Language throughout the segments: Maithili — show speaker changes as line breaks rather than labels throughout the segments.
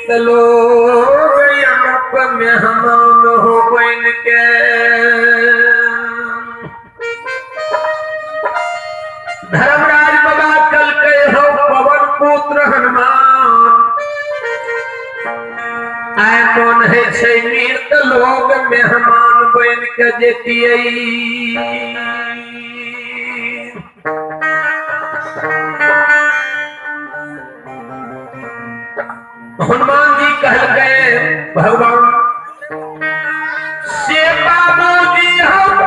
मीत लोग अनुप मेहमान हो बन के। धर्मराज बाबा कल के हो पवन पुत्र हनुमान, आय मन है छै मीत लोग मेहमान बन के जेतियै। हनुमान जी कहल गए भगवान से बाबूजी हम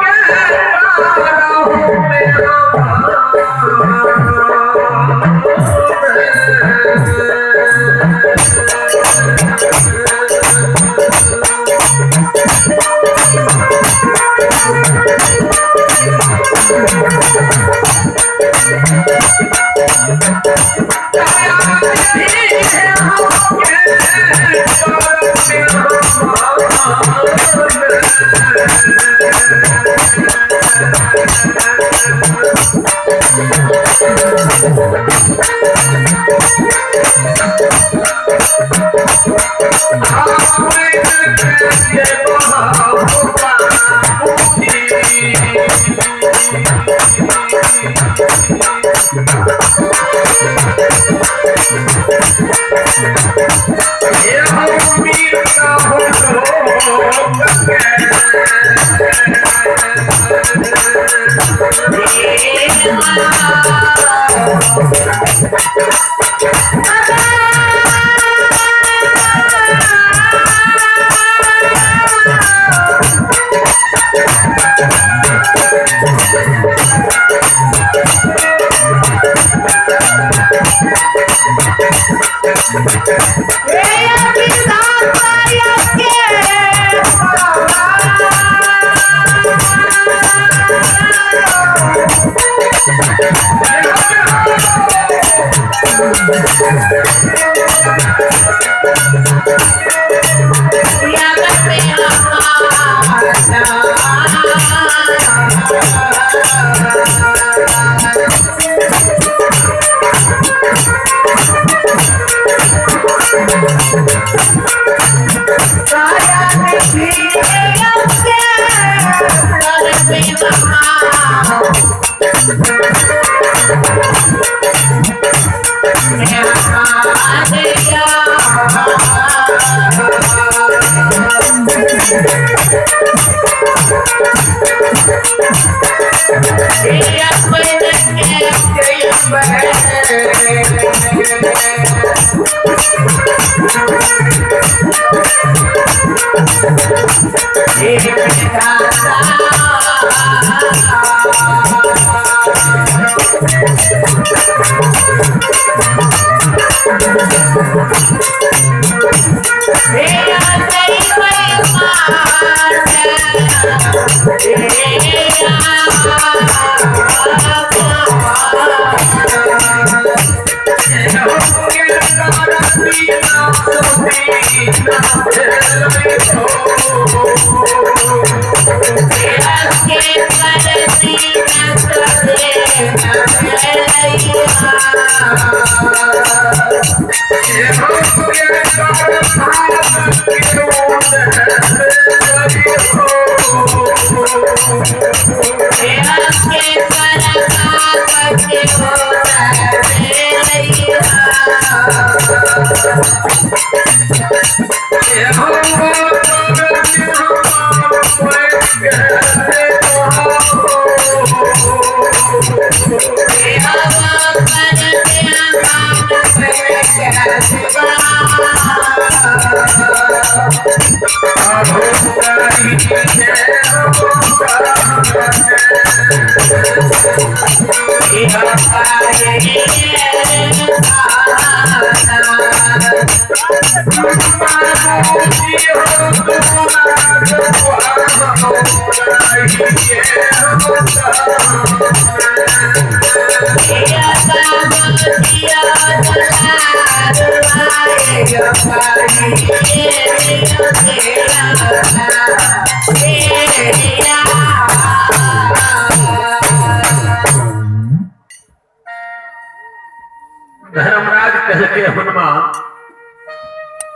धर्मराज कहते हनुमान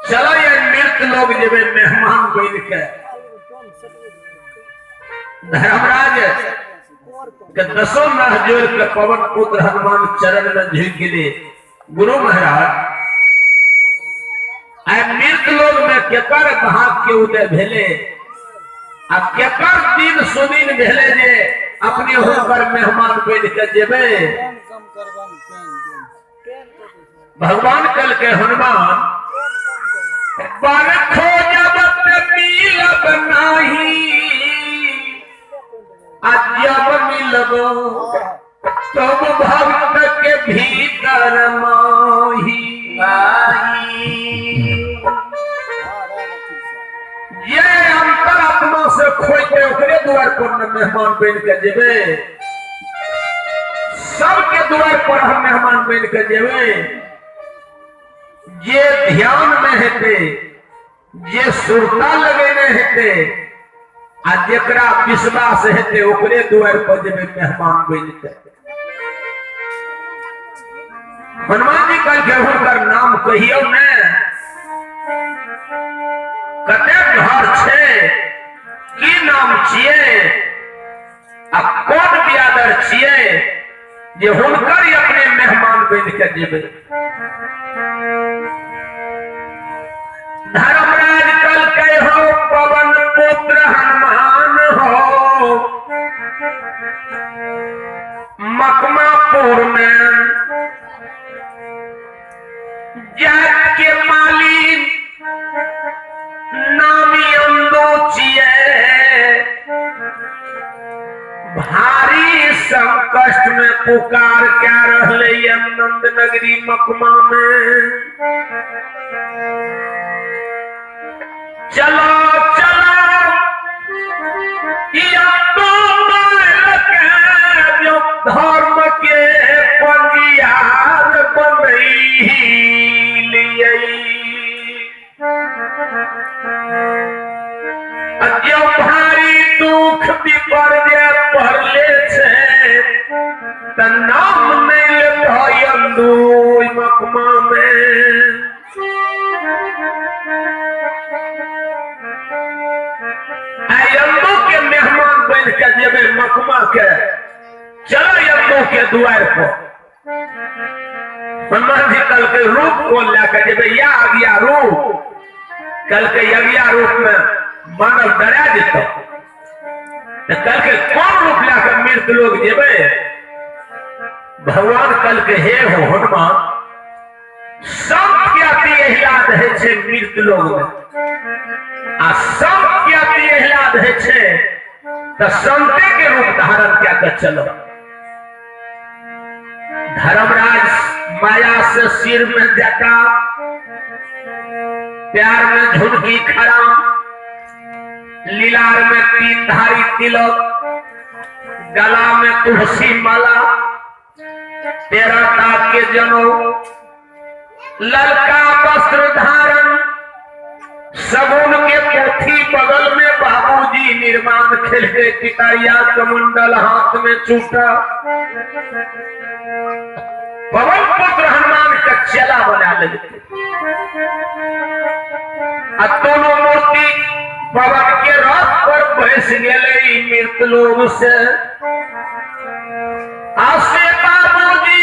चलो ये मृत लोग जेबे मेहमान बन के। धर्मराज के दसों नह जोड़ के पवन पुत्र हनुमान चरण में झुक गेले। गुरु महाराज आइ मृत लोग में केकर भाग के उदय भेले आ केकर दिन सुदिन भेले जे अपने हुनकर मेहमान बन के जेबे। भगवान कल के हनुमान पर खोजब मिलब नाही, अजब मिलब तब भक्त के भीतर माही। ये अंतरात्मा से खोजते ओकरे द्वार पर न मेहमान बन के जेबे। सबके द्वार पर हम मेहमान बन के जेबे। जे ध्यान में हेते, जे सुरता लगेने हेते आ जेकरा विश्वास हेते ओकरे द्वार पर जेबे मेहमान बन के। हनुमान जी कहलकै हुनकर नाम कहियौ ने, कते घर छै, की नाम छियै आ कोन बियादर छियै जे हुनकर अपने मेहमान बन के जेबै। धर्मराज कहलकै हो पवन पुत्र हनुमान हो, मकमापुर में जात के मालिक नामी अंदो छियै, भारी संकट में पुकार क्या रहले नंद नगरी मकमा में। चलो चलो धर्म के पंजियार बनैलियै। जो भारी दुख विपर्य पड़ले छै त नाम नहि लेतौ अंदू मकमा में। अंदू के मेहमान बन के जेबै मकमा के, चलो अंदू के दुआर पर। हनुमान जी कहलकै रूप कोन लए के जेबै, या अगिया रूप। कहलकै अगिया रूप में मानव डरा जेतौ। कहलकै कोन रूप लए के मृत लोग जेबै। भगवान कहलकै हे हो हनुमान, संत के अति आह्लाद होइ छै मृत लोग में, आ संत के अति आह्लाद होइ छै तऽ संते के रूप धारण कए के चलो। धर्मराज माया से सिर में जटा, प्यार में झुनकी खड़ा, लीलार में तीन धारी तिलक, गला में तुलसी माला, 13 ताक के जनो, ललका वस्त्र धारण, सगुन के पोथी बगल में बाबूजी निर्माण खेल के पिताया कमंडल हाथ में चूटा, पवन पुत्र हनुमान का चेला बना लेते। आ दोनों मूर्ति पवन के रथ पर बैस गेले मृत लोग से। आसे बाबूजी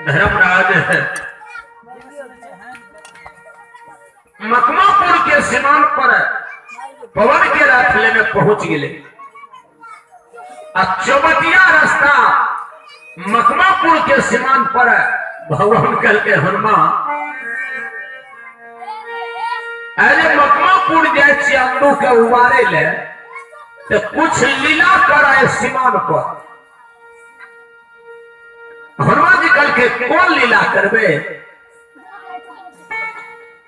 धर्मराज मकमापुर के सीमान पर पवन के रथ लेने पहुंच गए। आ चौबटिया रास्ता मकमापुर के सीमान पर भगवान कल के हनुमान अरे मकमापुर जाए छी अंडू के उबारे ले तो कुछ लीला कराए सीमान पर। हनुमान जी कल के कौन लीला करबे?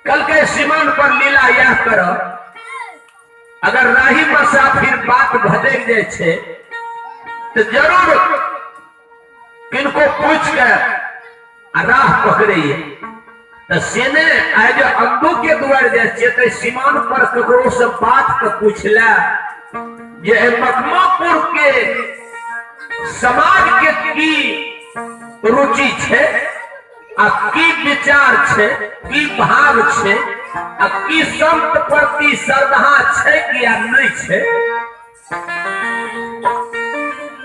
कल के सीमान पर लीला यह कर, अगर राही मसाफिर बात भटक जाए छे तो जरूर किनको पूछ के राह पकड़े। तो सेने आए जो अंदू के द्वार जाए छे तो सीमान पर ककरो से बात के पूछ ले ये मकमापुर के समाज के की रुचि छे आ की विचार छे, की भाव छे, आ की संत प्रति श्रद्धा छे कि या नहीं छे।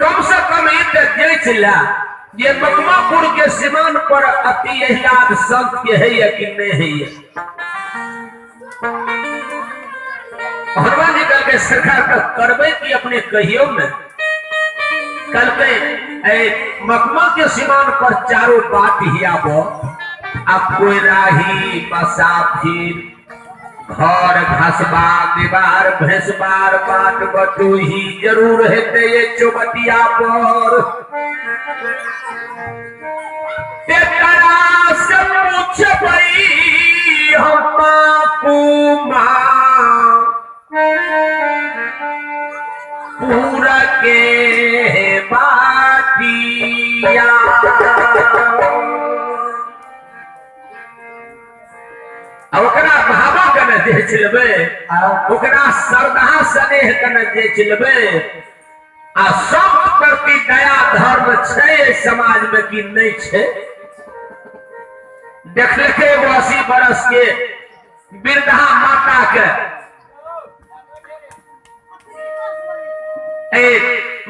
कम से कम ई त जांच ला ये मकमापुर के सीमान पर अति एहलाद संत के है या कि नहीं है। हनुमान जी कल के सरकार का करबे कि अपने कहियो में कल के मकमा के सीमान पर चारों बात ही आबो आ कोई राही मसाफिर घर घसबा दीवार भैंसबार बाट बटोही जरूर हेते ये चौबटिया पर। तेकरा से पूछबई हम कुमा पूरा के बाटिया। ओकरा भावा के न देख लेबै, ओकरा श्रद्धा स्नेह के न देख लेबै, आ सब प्रति दया धर्म छै एहि समाज में कि नहि छै। देखलकै एगो 80 बरस के वृद्धा माता के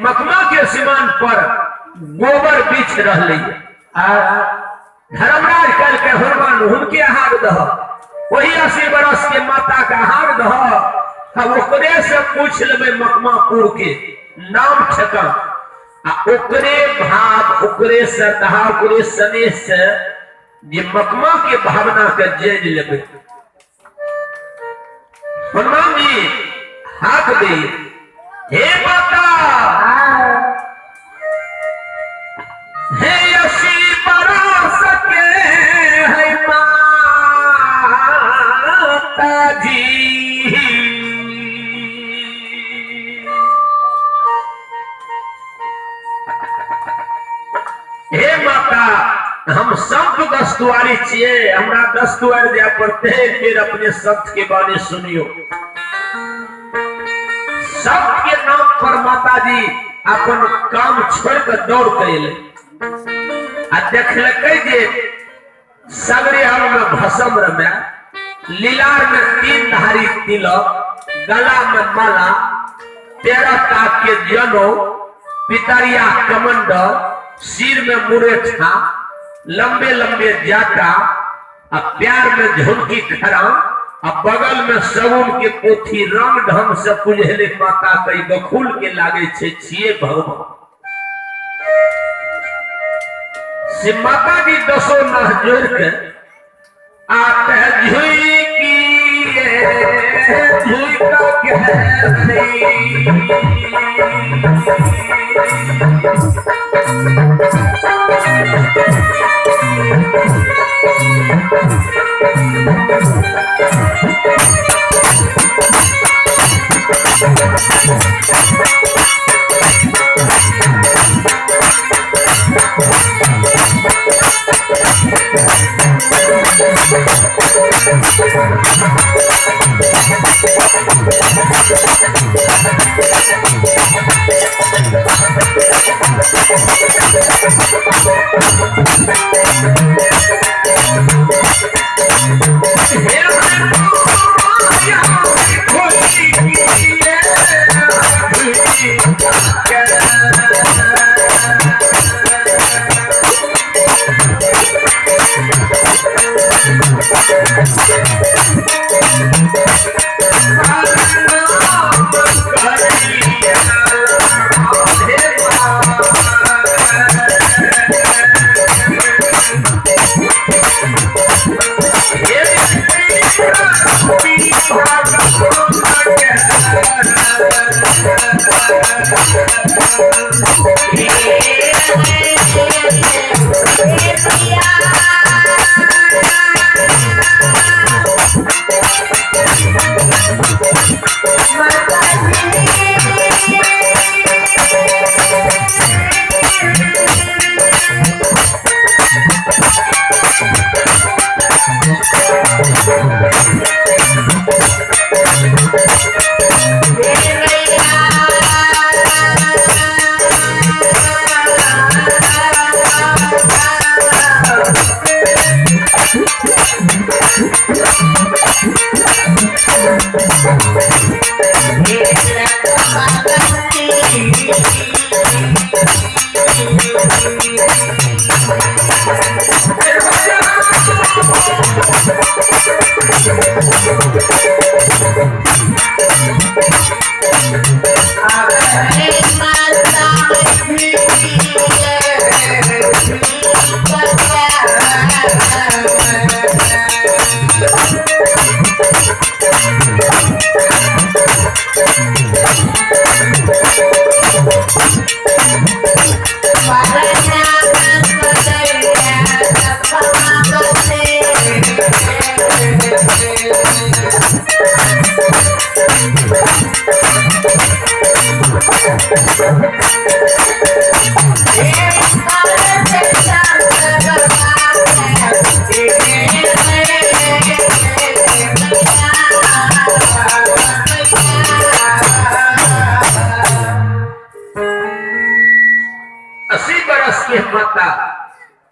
मकमा के सीमान पर गोबर बिछ रहलै। धर्मराज कहलकै हनुमान हुनके हाथ दह, वही 80 बरस के माता के हाथ दह, आ ओकरे से पूछ लेबै मकमापुर के नाम ठेकान, आ ओकरे भाव ओकरे श्रद्धा ओकरे स्नेह से जे मकमा के भावना के जानि लेबै। हनुमान जी हाथ दे, हे माता, हे 80 बरस के है माता जी, हे माता, हम संत 10 दुआरी छियै, हमरा 10 दुआर जाय पड़ते, फिर अपने संत के बारे सुनियो। संत के नाम पर माता जी अपन काम छोड़ के दौड़ के एलै आ देखलकै जे सगरे अंग में भस्म रमे, लीलार में 3 धारी तिलक, गला में माला, 13 ताक के जनौ, पितरिया कमंडल, सिर में मुरेठा, लंबे लंबे जाटा, आ प्यार में झुमकी खड़ा, आ बगल में सगुन के पोथी रंग ढंग से पुजले माता कई बखूल के लागे छे छिए भगवान। से माता जी दसो नह जोड़ के आते झुकी झुका के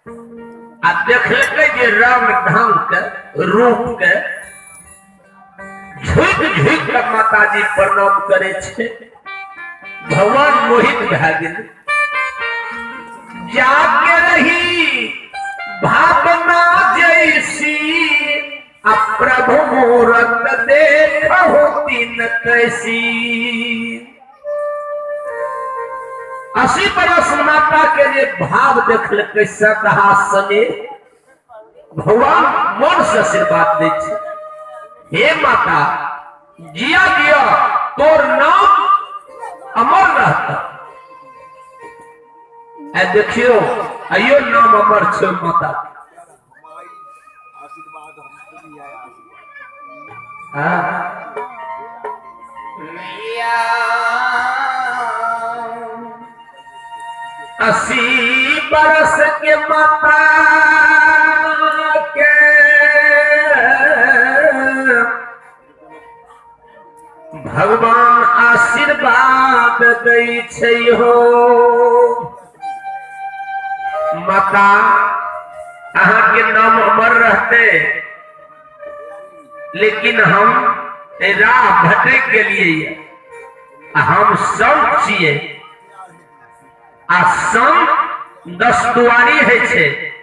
आ देखलकै जे रंग ढंग के रूप के झुकि झुकि के माताजी प्रणाम करै छै। भगवान मोहित भए गेल। जाके रही भावना जैसी आ प्रभु मूरत देखहु तीन तैसी। 80 बरस माता के जे भाव देखलकै श्रद्धा सने भगवान मन से आशीर्वाद दै छै, हे माता जिया दिया तोर नाम अमर रहता। आ देखियो आइयो नाम अमर छै माता के। हाँ। 80 बरस के माता के भगवान आशीर्वाद दै छै हो। माता अहाँ के नाम अमर रहते, लेकिन हम राह भटक गेलिए, हम संत छियै आ संत 10 दुआरी है छै।